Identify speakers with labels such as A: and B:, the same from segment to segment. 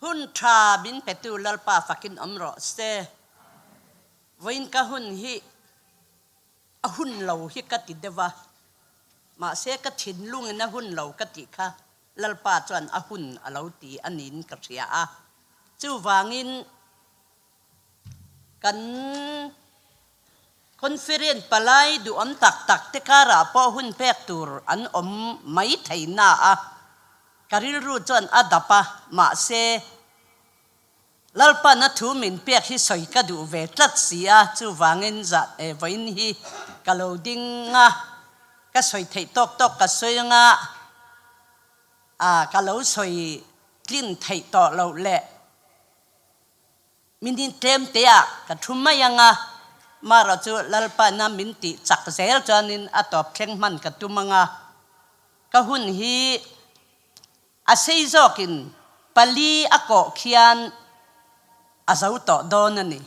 A: Hun tha min petu Lalpa fakin awm rawh se. Vawiin ka hun hi a hun lo hi ka ti deuh a, mahse ka thinlungin a hun lo ka tih kha Lalpa chuan a hun a lo ti a niin ka hria a. Chuvangin kan Conference palai duhawm tak tak te karah pawh hun pek tur an awm mai thei na a, ka rilru chuan a dap a, mahse Lalpan a thu min pek hi sawi ka duh ve tlat si a, chuvangin zah e vawiin hi ka lo ding a, ka sawi theih tawk tawk ka sawi anga a ka lo sawi tlin theih tawh loh leh. Min in tlem te ah ka thu mai ang a, marawh chu Lalpana min tih chak zel chuanin a tawp thleng hman ka tum ang a, ka hun hi a sei zawkin pali a kawh khian a zo tawh dawn a ni.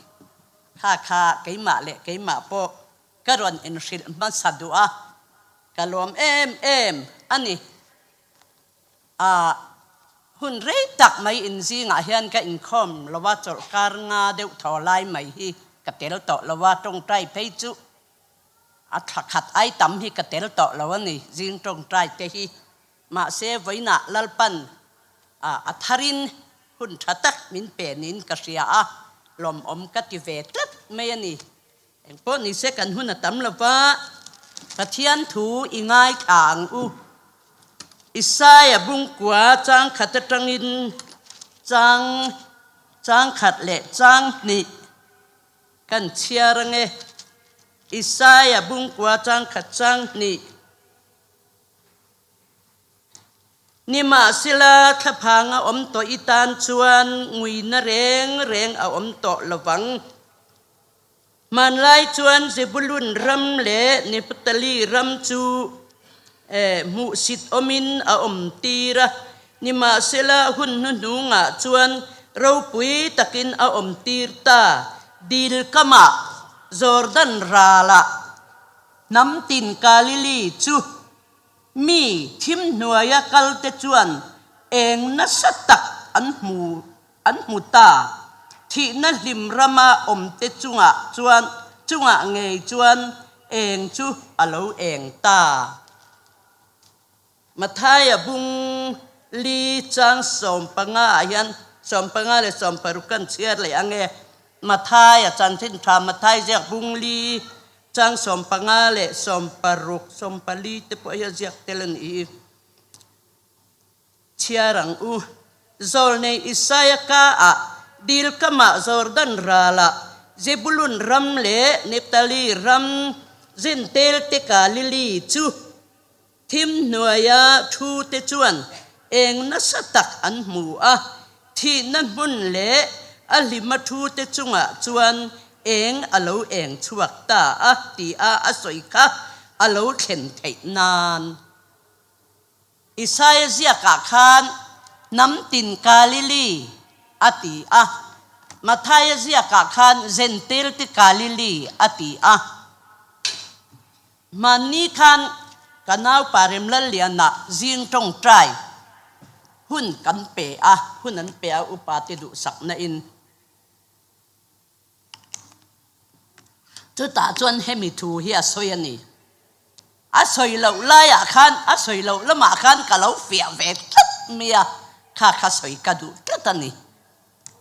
A: Kha kha keimah leh keimah pawh ka rawn inhrilh hmasa duh a, ka lawm em em a ni. A hun rei tak mai inzingah hian ka inkhawm lo a, chawlhkar nga deuh thaw lai mai hi ka tel tawh lo a, tawngtai phei chu a thla khat ai tam hi ka tel tawh lo a ni, zing tawngtai te hi. Mahse vawiinah Lalpan a tharin hun tha tak min pe niin ka hria a, lawmawm ka ti ve tlat mai a ni. Engpawh nise kan hun a tam lo va, Pathian thu i ngaithla ang u. Isaia bungkua chang khat atangin chang chang khat leh chang hnih kan chhiar ange. Isaia bungkua chang khat chang hnih. Nimahsela, thlaphang a awm tawh i tan chuan nguina reng reng a awm tawh lo vang. Hmanlai chuan Zebulun ram leh Nephtali ram chu hmuhsit awmin a awm tir a, nimahsela hun hnuhnungah chuan ropui takin a awm tir ta. Dil kamah, Jordan ralah hnam tin Galili chu Mi thim hnuaia kalte chuan eng nasa tak an hmu an hmu ta. Thihna hlim rama awmte chungah chuan chungah ngei chuan eng chu a lo eng ta. Mathaia bung li chang 15 ah hian 15 leh 16 kan chhiar leh ang e. Mathaia chanchin tha Mathai ziak bung li Chang 15 leh 16, 14 te pawh hi a ziak tel a ni i, chhiar ang u. Zawlnei Isaia ka ah dil kamah Jordan ralah Zebulun ram leh Nephtali ram Zentel te Galili chu thim hnuaia thu te chuan eng nasa tak an hmu a, thihna hmun leh a hlima thu te chungah chuan eng a lo eng chhuak ta a ti a a sawi kha a lo thlen theih nan. Isaia ziakah khan hnam tin Galili a ti a, Mathaia ziakah khan Zentel te Galili a ti a. Hmanni khan ka naupa Remlalliana zing tawngtai hun kan pe a, hun an pe a upa te duhsakna in. Chutah chuan hemi thu hi a sawi a ni. A sawi loh laiah khan, a sawi loh lamah khan ka lo fiah ve tlat mai a, kha kha sawi ka duh tlat a ni.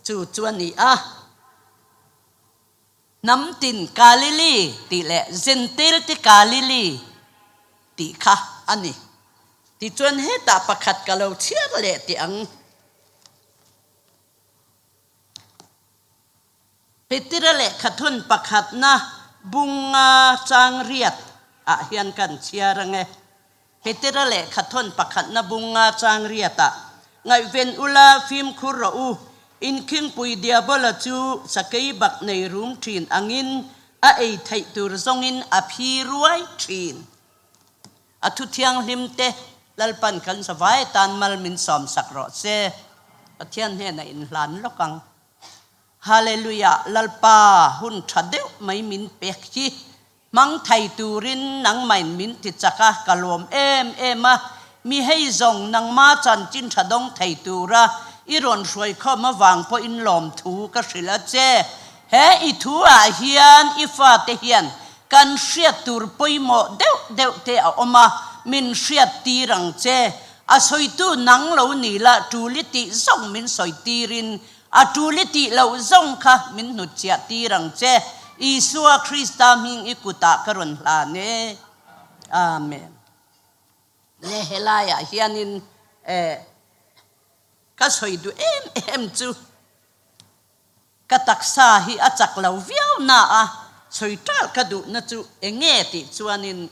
A: Chu chu a ni a. Hnam tin Galili tih leh Zentel te Galili tih kha a ni. Tichuan hetah pakhat ka lo chhiar leh teh ang. Petera lehkhathun pakhatna bunga chang riat ah hian kan chhiar ang e. Petera lehkhathawn pakhatna bunga chang riatah, Ngaihven ula, fimkhur rawh u, inkhingpui Diabola chu sakei bak nei rum thin angin a ei theih tur zawngin a phi ruai thin. A thu thianghlim te Lalpan kan zavai tan mal min sawmsak rawh se. Pathian hnenah inhlan lawk ang. Hallelujah, Lalpa hun tha deuh mai min pek hi. Hmang thei turin nangmain min ti chak a, ka lawm em em a, mi hei zawng nangma chanchin tha dawng thei tura I rawn hruai khawm avang pawhin lawmthu ka hrilh a che. He i thu ah hian i fate hian kan hriat tur pawimawh deuh deuh te a awm a, min hriat tir ang che. A sawitu nang lo ni la tul i tih zawng min sawi tirin a tul i tih loh zawng kha min hnutchhiah tir ang che. Isua Krista hming i kutah ka rawn hlan e. Amen. Le helaiah hianin eh ka sawi duh em em chu ka taksa hi a chak lo viau na a, sawi ṭalh ka duhna chu enge tih chuanin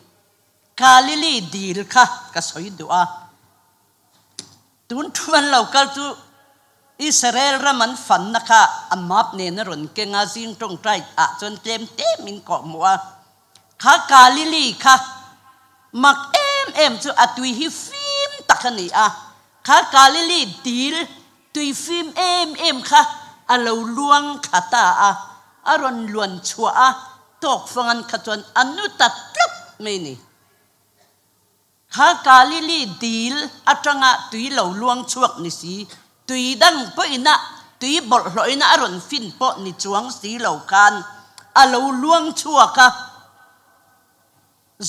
A: Galili dil kha ka sawi duh a. Tun thu an lo kal chu Israel ram an fanna kha a map nen a rawn keng a, zing tawngtai ah chuan tlem te min kawhhmuh a. Kha Galili kha mak em em chu a tui hi fim tak a ni a, kha Galili dil tui fim em em kha a lo luang thla ta a, a rawn luan chhuah a, tawk fang an kha chuan a nu ta tlat mai ni. Kha Galili dil atanga tui lo luang chhuak ni si, tui dang pawhina tui bawlhhlawhina a rawn fin pawh ni chuang si lo khan a lo luang chhuak a.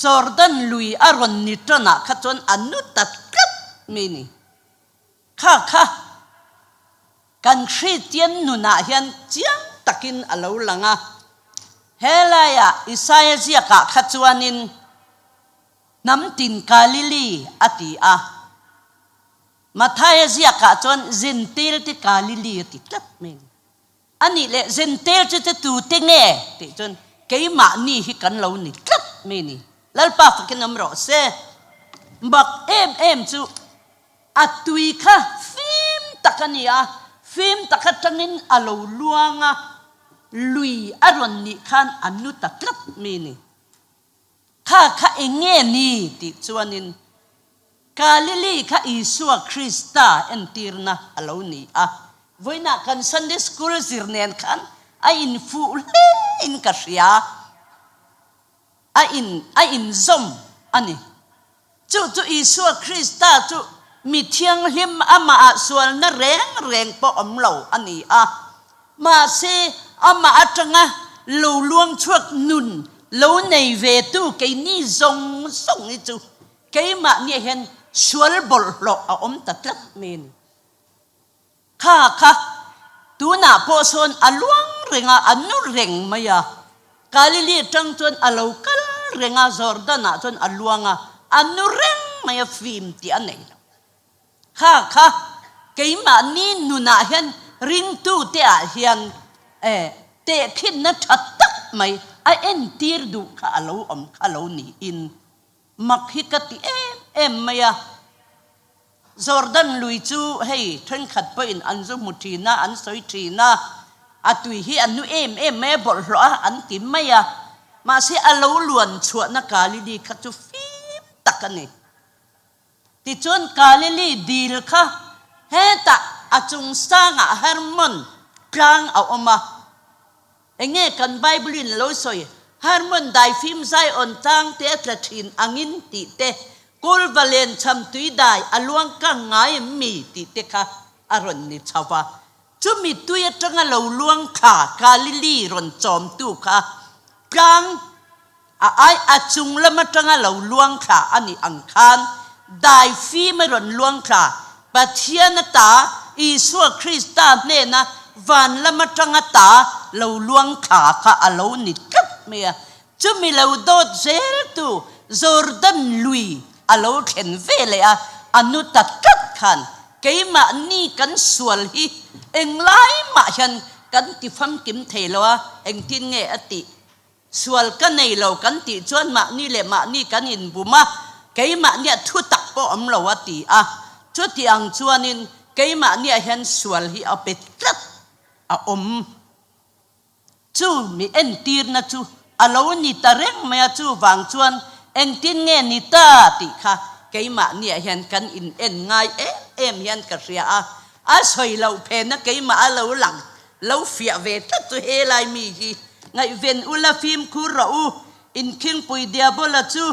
A: Jordan lui a rawn ni tanah kha chuan a nu ta tlat mai ni. Kha kha kan Kristian nunah hian chiang takin a lo lang a. Helaiah Isaia ziakah kha chuanin Hnam tin Galili a ti a. Mathaia ziakah chuan Zentel te Galili a ti tlat mai a ni. A nih leh Zentel chu chu tute nge tih chuan keimahni hi kan lo ni tlat mai a ni. Lalpa fakin awm rawh se. Mak em em chu a tui kha fim tak a ni a, fim tak atangin a lo luang a, lui a rawn nih khan a nu ta tlat mai a ni. Kha kha eng nge ni tih chuanin Galili kha Isua Krista entirna a lo ni a. Vawiinah kan Sunday School zir nen khan a infuh hle in ka hria, a in a inzawm a ni. Chu chu Isua Krista chu mi thianghlim amahah sualna reng reng pawh awm lo a ni a. Mahse, amah atanga lo luang chhuak nun lo nei ve tu keini zawng zawng hi chu keimahniah hian sual bawlhhlawh a awm ta tlat mai a ni. Kha kha, tunah pawh sawn a luang reng a, a nu reng mai a. Galili atang chuan a lo kal reng a, Jordan-ah chuan a luang a, a nu reng mai a, fim tih a nei lo. Kha kha, keimahni nunah hian ringtute ah hian eh tehkhinna tha tak mai a entir duh kha a lo awm kha lo niin mak hi ka ti em em mai a. Jordan lui chu hei thenkhat pawhin an zu hmu thin a, an sawi thin a, a tui hi a nu em em mai a, bawlhhlawh a an ti mai a, mahse a lo luan chhuahna Galili kha chu fim tak a ni. Tichuan Galili dil kha hetah a chung sangah Hermon tlang a awm a, Enge kan Bible in lo sawi, Hermon daifim Zion tlang te a tla thin angin tih te, Kulva len cham tui dai a luang kang ngai em mi tih te kha a rawn ni chho va. Chumi tui atanga lo luang thla Galili rawn chawmtu kha tlang A ai a chung lam atanga lo luang thla a nih ang khan daifim a rawn luang thla Pathian ata Isua Krista hnena van lam atanga ta lo luang thla kha a lo ni tlat mai a. Chumi lo dawt zeltu Jordan lui a lo thlen ve leh a, a nu ta tlat khan keimahni kan sual hi englai mah hian kan ti famkim thei lo a, engtin nge a tih? Sual ka nei lo kan tih chuan mahni leh mahni kan inbum a, keimahniah thu tak pawh awm lo a ti a. Chuti ang chuanin keimahniah hian sual hi a pe tlat a awm. Chu mi entirna chu a lo ni ta reng mai a, chuvang chuan engtin nge ni ta tih kha keimahniah hian kan in en ngai em em hian ka hria a, a sawi loh phena keimah a lo lang Lo fiah ve tlat chu helai mi hi ngaihven ula fimkhur rawh u, inkhingpui Diabola chu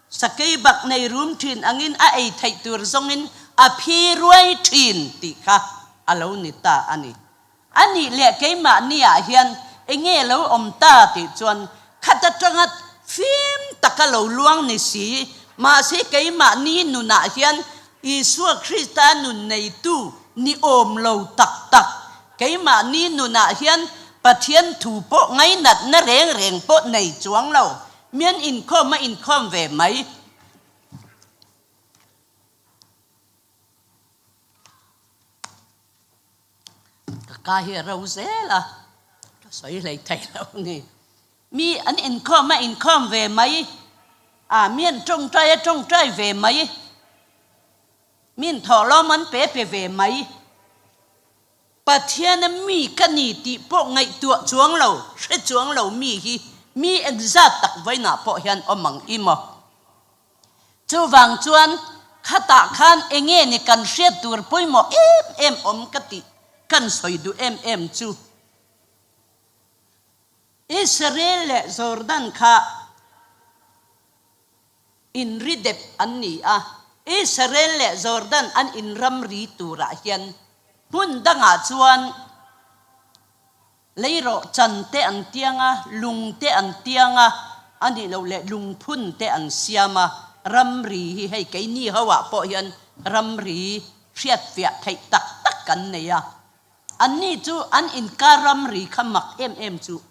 A: sakei bak nei rum thin angin a ei theih tur zawngin a phi ruai thin tih kha a lo ni ta a ni. A nih leh keimahniah hian enge lo awm ta tih chuan khat atanga fim taka lo luang ni si, mahse keimahni nunah hian Isua Krista nun neitu ni awm lo tak tak, keimahni nunah hian Pathian thu pawh ngainatna reng reng pawh nei chuang lo, mian inkhawm a inkhawm ve mai. Ka ka hi a ro zel a, ka sawi hlei thei lo ni. Mi an inkhawm a inkhawm ve mai, a mi an tawngtai a tawngtai ve mai, mi an thawhlawm an pe pe ve mai. Pathiana mi ka ni tih pawh ngaihtuah chuang lo, hre chuang lo mi hi mi engzat tak vawiinah pawh hian awm ang i maw? Chuvang chuan khatah khan enge ni kan hriat tur pawimawh em em awm ka tih kan sawi duh em em chu. Israel leh Jordan kha inri dep an ni a, Israel leh Jordan an inramri turah hian hmun dangah chuan Leirawh chan te an tiang a, lung te an tiang a, a nih loh leh lungphun te an siam a, ramri hi hei keini ho ah pawh hian ramri hriatfiah theih tak tak kan nei a. Anni chu an inkar ramri kha mak em em chu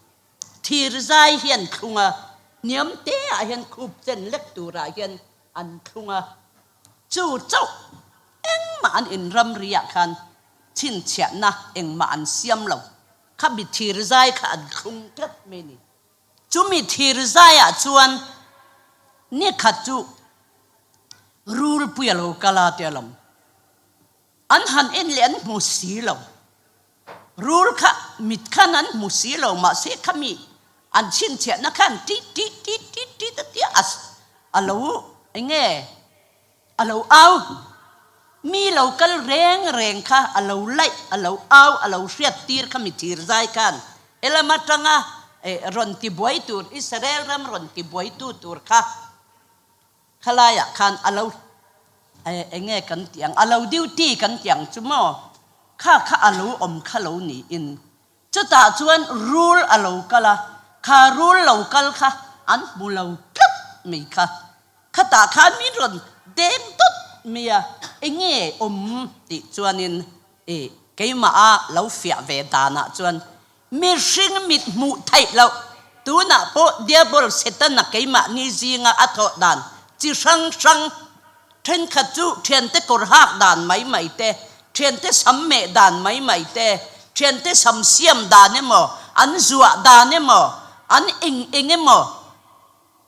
A: thir zai hi an thlung a, hniam te ah hian khup chen lek turah hian an thlung a, chu chauh engmah an in ramri ah khan chhinchhiahna engmah an siam lo. Kha mi thir zai kha an thlung tlat mai a ni. Chumi thir zaiah chuan nikhat chu rulpui a lo kal a tia lawm. An han en leh an hmu si lo. Rul kha mit khan an hmu si lo mahse khami an chhinchhiahna khan tit tit tit tit tit a tia a lo enge A lo au. Mi lo kal reng reng kha a lo laih, a lo au, a lo hriat tir kha mi thir zai khan Elam atanga rawn ti buai tur, Israel ram rawn ti buaitu tur kha khalaiah khan a lo eng nge kan tih ang, a lo duty kan tih ang chu maw, kha kha a lo awm kha lo niin Chutah chuan rul a lo kal a, kha rul lo kal kha an hmu lo tlat mai kha. Khatah khan min rawn deng dawt mai a, enge awm tih chuanin i keimah a lo fiah ve danah chuan mihring mit hmuh theih loh, tunah pawh Diabol Setana keimahni zinga a thawh dan chi hrang hrang Thenkhat chu thiante kawr hak dan mai mai te, thiante sam meh dan mai mai te, thiante sam siam dan emaw, an zuah dan emaw, an eng eng emaw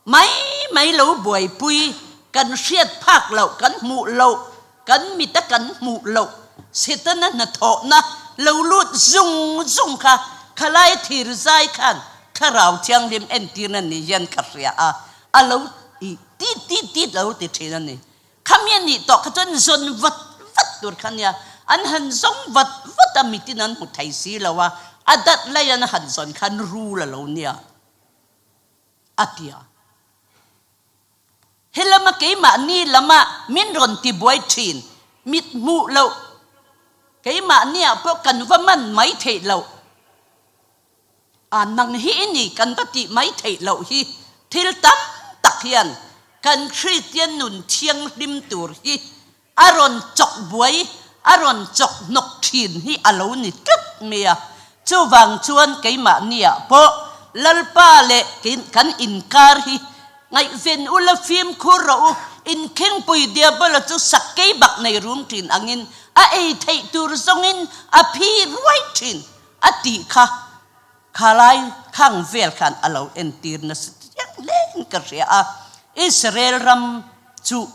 A: mai mai lo buaipui, kan hriat phak loh, kan hmuh loh, kan mita kan hmuh loh, Setana hnathawhna lo lut zung zung kha khalai thir zai khan Thlarau Thianghlim entirna ni hian ka hria a, a lo ti tit tit tit lo ti thin a ni. Khami a nih tawh kha chuan zawn vat vat tur kha nia, an han zawng vat vat a, mitin an hmu thei si lo a, a dat lai an han zawn khan rul a lo nia a ti a. He lama keimahni lama min rawn ti buai thin, mit hmuh loh keimahniah pawh kan va man mai theih loh. A nang hi i ni kan va tih mai theih loh hi thil tam tak hian kan Kristian nun thianghlim tur hi a rawn chawk buai, a rawn chawk hnawk thin hi a lo ni tlat mai a. Chuvang chuan keimahniah pawh Lalpa leh kan inkar hi ngaihven ula fimkhur rawh u, inkhengpui Diabola chu sakei bak nei rum thin angin a ei theih tur zawngin a phi ruai thin. A tih kha khalai khang vel khan a lo entir nasa chiang hlein ka hria a, Israel ram chu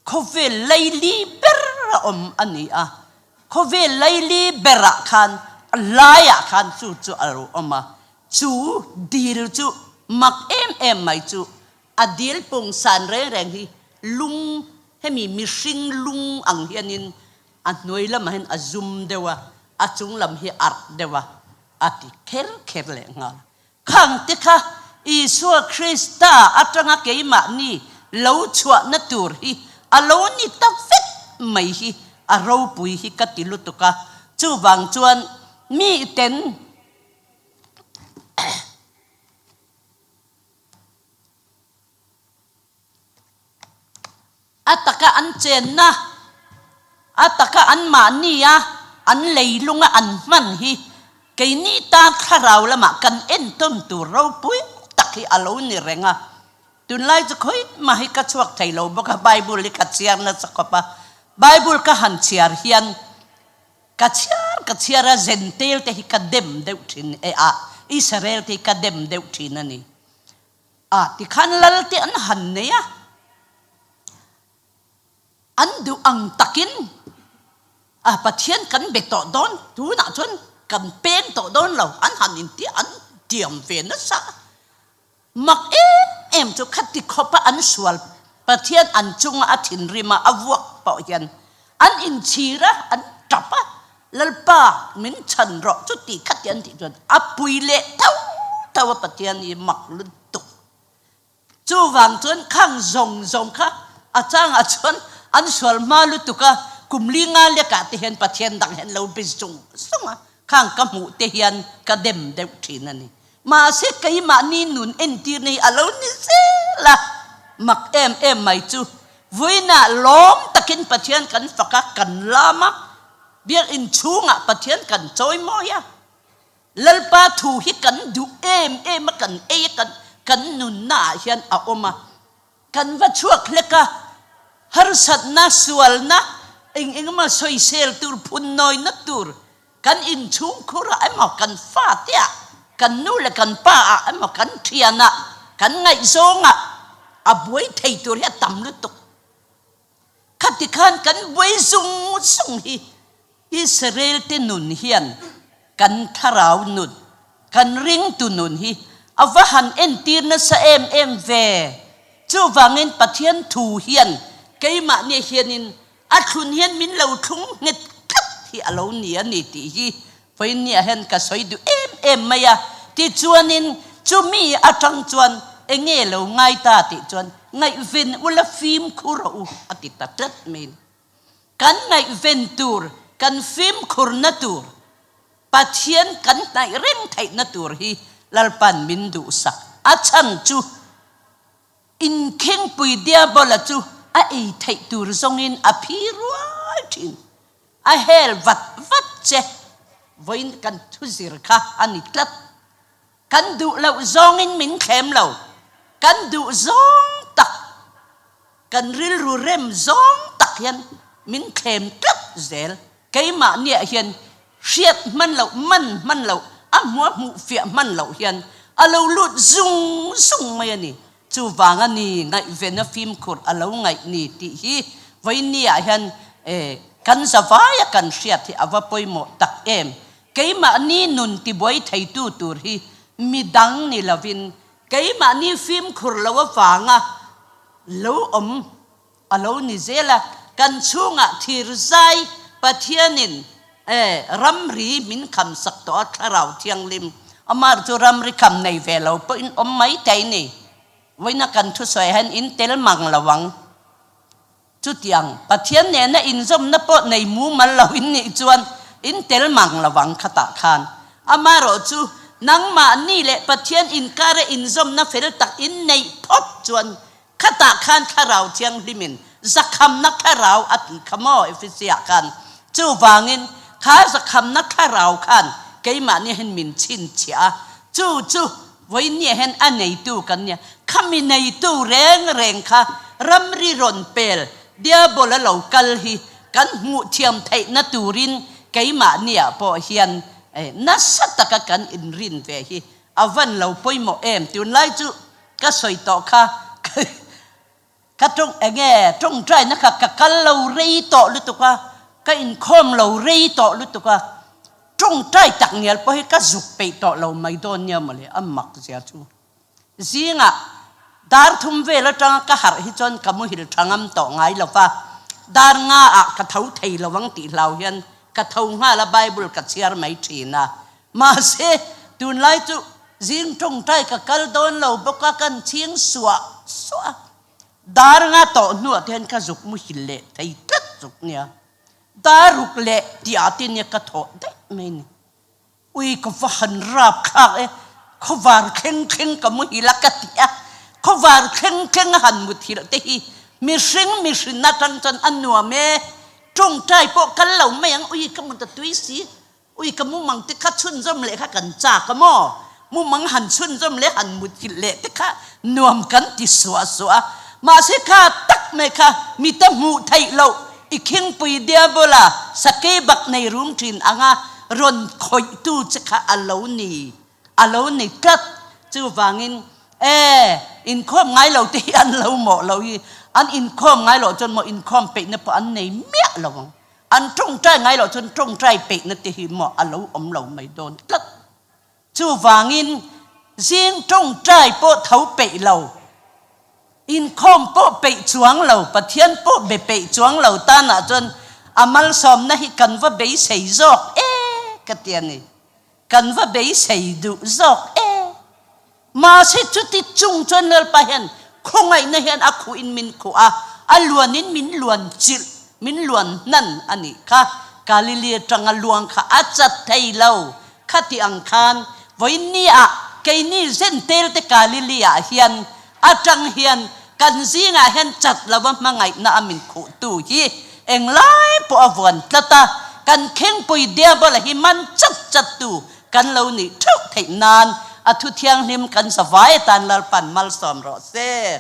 A: khawvel laili ber a awm a ni a, khawvel laili berah khan a laiah khan chu chu a lo awm a, chu dil chu mak em em mai chu a dil pung san reng reng hi lung hemi mihring lung ang hianin A hnuai lamah hian a zum deuh a, a chung lam hi arh deuh a, a ti kher kher leh nghal. Khang te kha Isua Krista atanga keimahni lo chhuahna tur hi a lo ni ta vek mai hi a ropui hi ka ti lutuk a. Chuvang chuan miten A taka an chenna, a taka anmahnia an leilunga an hman hi keini tan thlarau lamah kan entawn tur ropui tak hi a lo ni reng a. Tunlai chu khawi mah hi ka chhuak thei lo bawk a, Bible hi ka chhiar nasa khawp a. Bible ka han chhiar hian ka chhiar ka chhiar a, Zentail te hi ka dem deuh thin e a, Israel te hi ka dem deuh thin a ni. A tikhan lal te an han nei a, an duh ang takin a Pathian kan be tawh dawn, tunah chuan kan peng tawh dawn lo, an han inti an tiam ve nasa. Mak em em chu khati khawpa an sual Pathian an chunga a thinrim a, a vuak pawh hian an inchhir a, an tap a, Lalpa min chhan rawh chuti khati an tih chuan a pui leh tho tho a Pathian hi mak lutuk. Chuvang chuan khang zawng zawng kha a changah chuan an sual hma lutuk a, kum li nga lekah te hian Pathian dang hian lo be zung zung a, khang ka hmuh te hian ka dem deuh thin a ni. Mahse keimahni nun entirna hi a lo ni zel a, mak em em mai chu vawiinah lawm takin Pathian kan fak a, kan lam a, Biakinn chhungah Pathian kan chawimawi a, Lalpa thu hi kan duh em em a, kan ei a, kan kan nunna ah hian a awm a, kan va chhuak hlek a, harsatna, sualna, eng eng emaw sawisel tur, phunnawina tur kan inchhungkhur ah emaw, kan fate ah, kan nu leh kan pa ah emaw, kan thian ah, kan ngaihzawng ah a buai thei tur hi a tam lutuk. Khati khan kan buai zung zung hi Israel te nun hian kan thlarau nun, kan ringtu nun hi a va han entir nasa em em ve. Chuvangin Pathian thu hian keimahni hianin a thlun hian min lo thlung nghet tlat hi a lo ni a ni tih hi Vawiinniah hian ka sawi duh em em mai a, tichuanin chumi atang chuan enge lo ngai ta tih chuan ngaihven ula fimkhur rawh u a ti ta tlat mai. Kan ngaihven tur, kan fimkhurna tur, Pathian kan hnaih reng theihna tur hi Lalpan min duhsak. A chhan chu inkhengpui Diabola chu a ei theih tur zawngin a phi rual thin. A hel vat vat che, vawiin kan thu zir kha a ni tlat. Kan duh loh zawngin min thlem lo, kan duh zawng tak, kan rilru rem zawng tak hian min thlem tlat zel. Keimahniah hian hriat hman loh, man hman loh, a hmuh a hmuh fiah hman loh hian a lo lut zung zung mai a ni. Chuvang a ni ngaihvena fimkhur a lo ngaih ni tih hi vawiinniah hian kan zavaia kan hriat hi a va pawimawh tak em. Keimahni nun tibuai theitu tur hi midang ni lovin keimahni fimkhur lo avanga lo awm A lo ni zel a, kan chhungah thirzai Pathianin ramri min khamsak tawh a, Thlarau Thianghlim amah chu ramri kham nei ve lo pawhin awm mai thei ni. Vawiina kan thusawi hian in tel mang lo ang. Chutiang Pathian nena inzawmna pawh nei mumal lo in nih chuan in tel mang lo ang khatah khan. Amaherawhchu nangmahni leh Pathian inkara inzawmna fel tak in neih phawt chuan Khatah khan Thlarau Thianghlimin zakhamna thlarau a ti kha maw Efesiah khan. Chuvangin kha zakhamna thlarau khan keimahni hian min chhinchhiah a, chu chu vawiinniah hian a neitu kan nia. Khami neitu reng reng kha ramri rawn pel Diabol a lo kal hi kan hmuh thiam theihna turin keimahniah pawh hian nasa taka kan inrin ve hi a van lo pawimawh em. Tunlai chu Ka sawi tawh kha ka tawng enge tawngtaina kha ka kal lo rei tawh lutuk a, ka inkhawm lo rei tawh lutuk a, tawngtai tak ngial pawh hi ka zuk peih tawh lo mai dawn nia mawle a mak zia chu. Zingah dar thum vel atanga ka harh hi chuan ka muhil tha ngam tawh ngai lo va, dar nga ah ka tho thei lo ang tih hlau hian ka tho nghal a Bible ka chhiar mai thin a, mahse tunlai chu Zing tawngtai ka kal dawn lo bawk a, kan chhing suah suah a. Dar nga tawh hnuah te hian ka zuk muhil leh thei tlat zuk nia. Daruk leh tih ah te nia ka thawh daih mai ni. Ui ka va han rap thlak e, khawvar thleng thleng ka muhil a ka ti a, khawvar thleng thleng a han muthilh te hi mihring mihrin atang chuan a nuam e, tawngtai pawh kal lo mai ang, ui ka mut a tui si, ui ka mumang te kha chhunzawm leh kha kan chak a maw, mumang han chhunzawm leh han muthilh leh te kha nuam kan ti suah suah a, mahse kha tak mai kha mita hmuh theih loh I khingpui diabola sakei bak nei rum thin anga rawn khawihtu che kha a lo ni, a lo ni tlat. Chuvangin, e, inkhawm ngai lo te hi an lo mawh lo hi, an inkhawm ngai loh chuan maw inkhawm peihna pawh an nei miah lo ang. An tawngtai ngai loh chuan tawngtai peihna te hi maw a lo awm lo mai dawn tlat. Chuvangin, zing tawngtai pawh tho peih lo, inkhawm pawh peih chuang lo, Pathian pawh be peih chuang lo tanah chuan a malsawmna hi kan va beisei zawk e ka ti a ni. Kan va beisei duh zawk e. Mahse chuti chung chuan Lalpa hian khawngaihna hian a khuhin min khuh a, a luanin min luan chilh, min luan hnan a nih kha. Galili atanga luang kha a chat thei lo. Khati ang khan vawiin ah keini Zentel te Galili ah hian atang hian kan zingah hian chat lova hmangaihna a min khuhtu hi englai pawh a vuan tlat a, kan khengpui diabola hi man chat chat tu kan lo nih theuh theih nan a thu thianghlim kan zavai atan Lalpan malsawm rawh se.